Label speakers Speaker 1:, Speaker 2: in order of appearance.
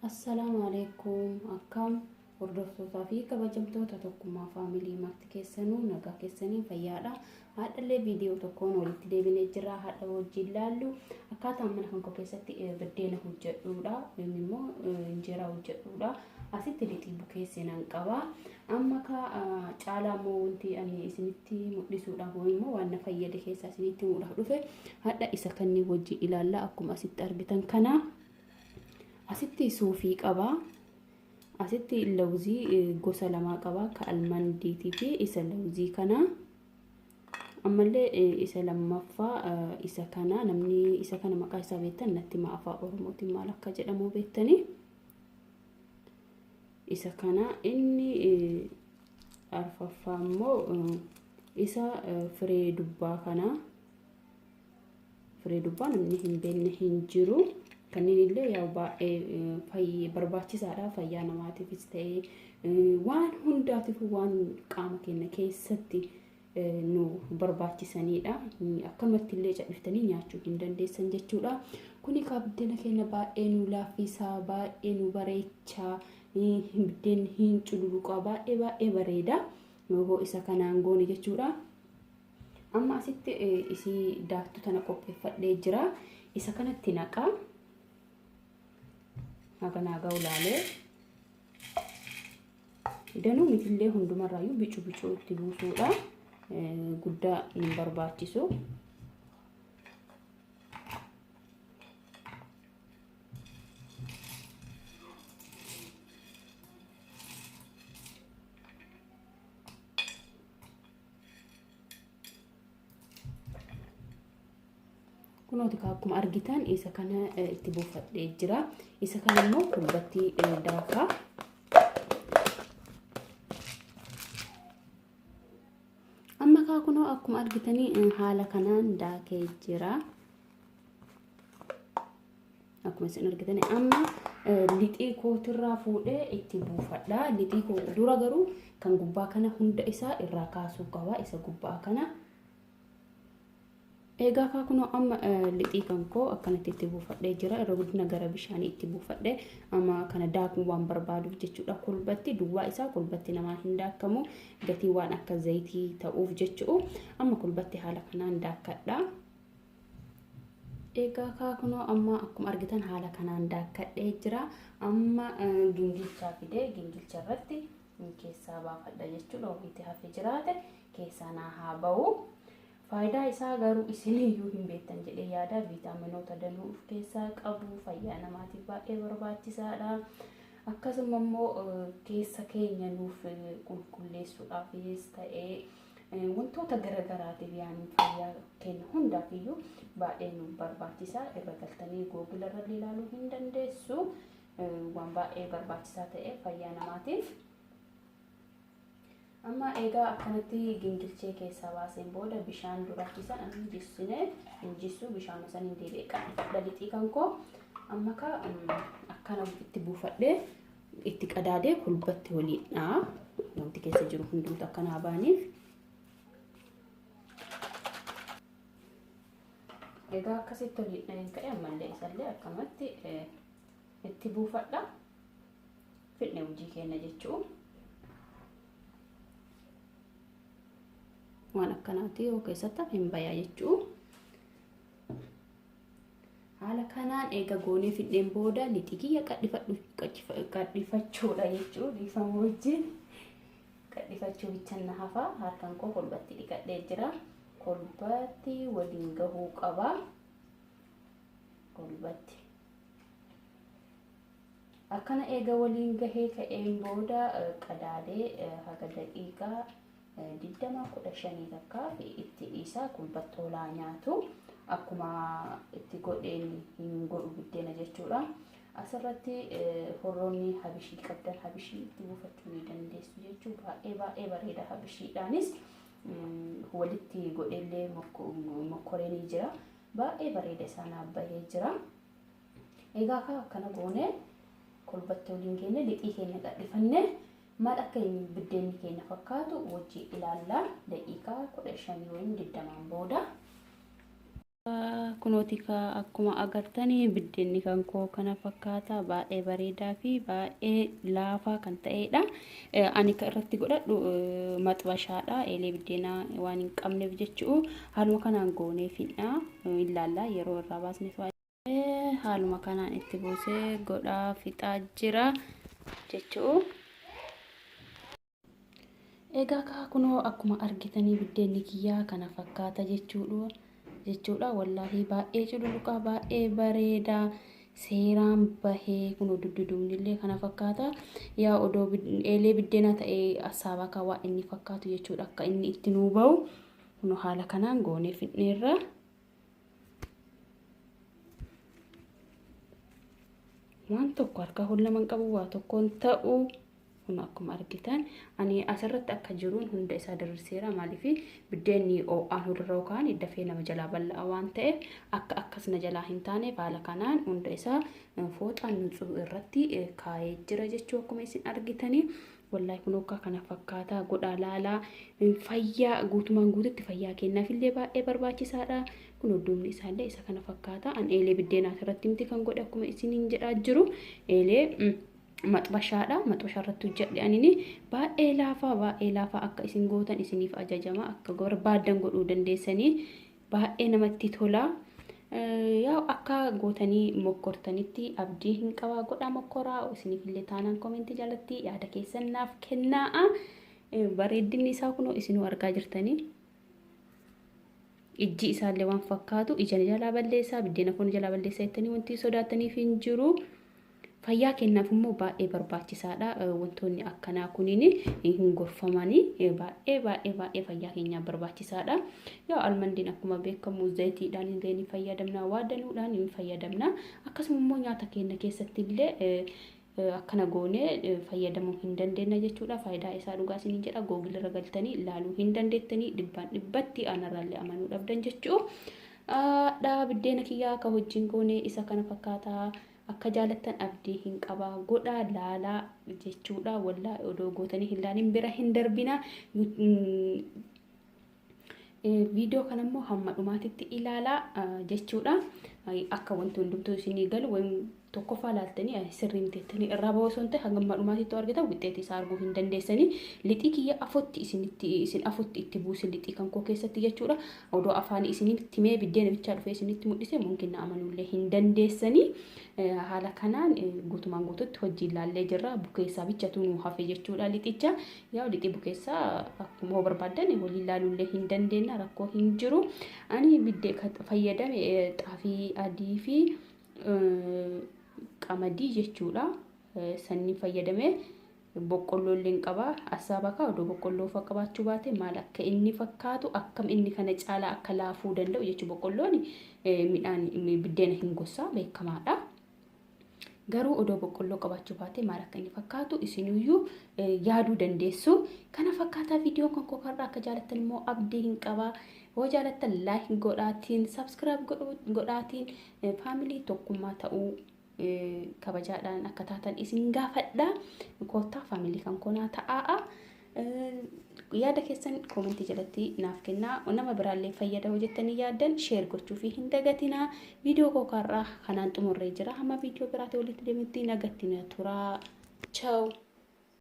Speaker 1: Assalaamu alaikum, akkam hordoftootaa fi kabajamtoota Tokkummaa Faamilii, marti keessanuu nagaa keessanii fayyaadha. Haadhallee viidiyoo tokkoon walitti deebinee jira. Haadha wajjin laallu akkaataa mana kan koo keessatti biddeena hojjedhuudha. Inni immoo injeeraa hojjedhuudha. Asitti lixii bukeessee nan qaba. Amma ka caalaa immoo wanti ani isinitti mul'isuudhaaf immoo waan na fayyade keessaa isinitti himuudhaaf dhufe haadha isa kanneen wajjin ilaalla. Akkuma asitti argitan kana. Asitti suufii qaba. Asitti lawuzii gosa lamaa qaba. Ka almandiitii fi isa lawuzii kana. Ammallee isa lammaffaa isa kana, namni isa kana maqaa isaa beektan natti hima, afaan Oromootiin maal akka jedhamu beektanii. Isa kana inni arfaffaa immoo isa firee dubbaa kana. Firee dubbaa namni hin beekne hin jiru. Kanneen illee yaa baay'ee barbaachisaadha, fayyaa namaatiifis ta'ee waan hundaatiif, waan qaama keenya keessatti nu barbaachisanidha. Akkanumatti illee cadhiftanii nyaachuu hin dandeessan jechuudha. Kuni kaa biddeena keenya baay'ee nu laaffisaa, baay'ee nu bareechaa, biddeen hin cululuqaa, baay'ee baay'ee bareeda. Yoo isa kanaan goone jechuudha. Amma asitti isii daaktuu tana qopheeffadhee jira. Isa kanatti naqa. Haga naa ga'u laalee. Danuu mitillee hundumarraayyuu bicu bicuu itti buusuudha. Guddaa hin barbaachisu. Kunooti akkuma argitan isa kana itti buufadhee jira. Isa kana immoo kulbatti daakaa. Amma kaa kunoo akkuma argitanii haala kanaan daakee jira. Akkuma isin argitan amma lixii kootirraa fuudhee itti buufadha. Lixii koo dura garuu kan gubbaa kana hunda isaa irraa kaasuu qaba. Isa gubbaa kana. Egaa kaa kunoo amma lixii kan koo akkanatti itti buufadhee jira. Irra guddina gara bishaanii itti buufadhee amma kana daakuu waan barbaaduuf jechuudha. Kulbatti duwwaa isaa kulbatti namaa hin daakamu. Gatii waan akka zayitii ta'uuf jechu'u. Amma kulbatti haala kanaan daakadha. Egaa kaa kunoo amma akkuma argitan haala kanaan daakkadhee jira. Amma gingilchaa fidee gingilcha irratti keessaa baafadha jechuudha. Wanti hafe jiraate keessaa naa haa ba'u. Faayidaa isaa garuu isiniyyuu hin beektan jedhee yaada. Viitaaminoota danuu of keessaa qabu, fayyaa namaatiif baay'ee barbaachisaadha. Akkasuma immoo keessa keenya nuuf qulqulleessuudhaafis ta'ee wantoota garagaraatiif, yaani fayyaa keenya hundaaf iyyuu baay'ee nu barbaachisa. Irra galtanii Google irra ilaaluu hin dandeessu. Waan baay'ee barbaachisaa ta'e fayyaa namaatiif. Amma egaa akkanatti gingilchee keessaa baaseen booda bishaan duraachisan ani hin jissine, hin jissu, bishaan san hin deebi'e qadhifadha lixii kan koo. Amma ka akkana itti buufadhee itti qadaadee kulbatti waliin dha'a. Wanti keessa jiru hundumtu akkanaa baaniif. Egaa akkasitti waliin dha'een ka'e ammallee isallee akkanumatti itti buufadha. Fidne hojii keenya jechuu. Waan akkanaati yoo keessatti hafe hin bayaa jechuu. Haala kanaan eega goonee fidneen booda lixii kiyya qadhifachuudha jechuu, dhiifama wajjin. Qadhifachuu bichan na hafa. Harkaan koo kolbatti dhiqadhee jira. Kolbatti waliin gahuu qaba. Kolbatti. Akkana eega waliin gahee ka'een booda qadaadee haga daqiiqaa 20 15 takkaaf itti dhiisa, kulbatti olaa nyaatu. Akkuma itti godheen hin godhu biddeena jechuudha. Asirratti horroonni habishii qabdan habishii itti buufachuu ni dandeessu jechuudha. Baay'ee baay'ee bareeda, habishiidhaanis walitti godheellee mokkoree ni jira. Baay'ee bareeda, isaan bahee jira. Egaa akka akkana goonee kolbatti waliin keenya lixii keenya qadhifannee maal akka biddeenni keenya fakkaatu wajjin ilaallaa daqiiqaa 15 yookiin 20n booda. Kunooti akkuma agartanii biddeenni kan koo kana fakkaata, baay'ee bareedaa fi baay'ee laafaa kan ta'edha. Ani kan irratti godhadhu maxbashaadha. Eelee biddeenaa waan hin qabneef jechuu haaluma kanaan goonee fidha ilaalla yeroo irraa baasne haaluma kanaan itti buusee godhaa fixaa jira jechuu. Egaa kunoo akkuma argitanii biddeenni kiyyaa kana fakkaata jechuudha. Wallaahi baay'ee cululuqaa, baay'ee bareedaa, seeraan bahee kunoo dudduubni illee kana fakkaata. Yaa odoo eelee biddeenaa ta'ee assaabaa kan waa inni fakkaatu jechuudha, akka inni itti nuu bahu kunoo haala kanaan goonee fidneerra. Waan tokko harka hollaman qabu, waa tokkoon ta'u. Kun akkuma argitan ani asirratti akka jiruun hunda isaa diriirseera. Maaliif biddeenni ho'aan hulirra yookaan dafee nama jalaa bal'aa waan ta'eef akka akkas na jalaa hin taane haala kanaan hunda isaa fooxaan nutsuu irratti kaa'ee jira jechuu akkuma isin argitanii. Wallaahi kun akka kana fakkaataa godhaa laalaa, fayyaa guutumaan guututti fayyaa kennaaf illee baay'ee barbaachisaadha. Kun duubni isaallee isa kana fakkaata. An eelee biddeenaa asirratti miti kan godhe, akkuma isiniin jedhaa jiru eelee maxbashaadha. Maxbashaa irratti hojjedhe anini. Baay'ee laafaa, baay'ee laafaa. Akka isin gootan isiniif ajajama, akka barbaaddan godhuu dandeessanii, baay'ee namatti tola. Yaa akka gootanii mokkortanitti abdii hin qabaa, godhaa mokkoraa. Isiniif illee taanaan koomentii jalatti yaada keessan naaf kennaa. Bareedinni isaa kunoo isinuu argaa jirtanii. Ijji isaallee waan fakkaatu ija jalaa balleessaa, biddeena kun jalaa balleessaa jettanii wanti sodaataniif hin jiru. Fayyaa kennaaf immoo baay'ee barbaachisaadha. Wantoonni akkanaa kuniin hin gorfamanii baay'ee baay'ee baay'ee fayyaa keenyaaf barbaachisaadha. Yaa almandiin akkuma beekamu zayitiidhaan illee ni fayyadamna, waa danuudhaan ni fayyadamna. Akkasuma immoo nyaata keenya keessatti illee akkana goonee fayyadamuu hin dandeenya jechuudha. Faayidaa isaa dhugaa isiniin jedha, Google irra galtanii ilaaluu hin dandeettanii, dhibbaan dhibbatti anarraallee amanuu dhabdan jechuudha. Dhaa biddeena kiyyaa akka wajjin goonee isa kana fakkaataa, akka jaalattan abdii hin qabaa, godhaa laalaa jechuudha. Wallaa odoo gootanii hin laalin bira hin darbina. Viidiyoo kana immoo hamma dhumaatitti ilaalaa jechuudha. Akka wanti hundumtuu isinii galu tokkoffaa laaltanii sirrii miti irraa ba'uu osoo hin ta'e, hanga dhumaatitti argitan wixxeetii isaa arguu hin dandeessanii. Lixii kiyya afotti isinitti isin afotti itti buuse lixii kan koo keessatti jechuudha. Odoo afaan isinitti mee biddeena bichaa dhufee isinitti mul'ise mumkin amanuullee hin dandeessanii. Haala kanaan guutumaan guututti hojii ilaallee jirra. Bukeessaa bichatu nu hafe jechuudha lixicha. Yaa lixii bukeessaa akkuma barbaaddan waliin ilaaluullee hin dandeenya, rakkoo hin jiru. Ani biddee fayyadame xaafii adii fi qamadii jechuudha. Sanniin fayyadame, boqqolloo illee qaba. Assaaba kaa odoo boqqolloo fa'a qabaachuu baate maal akka inni fakkaatu, akkam inni kana caalaa akka laafuu danda'u jechuudha. Boqqolloon midhaan biddeena hin gossaa beekamaadha. Garuu odoo boqqolloo qabaachuu baate maal akka inni fakkaatu isinuyyuu yaaduu dandeessu. Kana fakkaataa viidiyoon kan koo karraa, akka jaalattan immoo abdii hin qabaa. Yoo jaalattan like godhaatiin, subscribe godhaatiin faamilii tokkummaa ta'uu kabajaadhaan akka taatan isin gaafadha. Koottaa faamilii kan koonaa ta'aa. Yaada keessan koomentii jalatti naaf kennaa. Nama biraallee fayyada hojjettanii yaaddan share gochuu fi hin dagatinaa. Viidiyoo koo karraa kanaan xumurree jira. Hamma viidiyoo biraatti walitti deemutti nagatti na turaa. Ciao.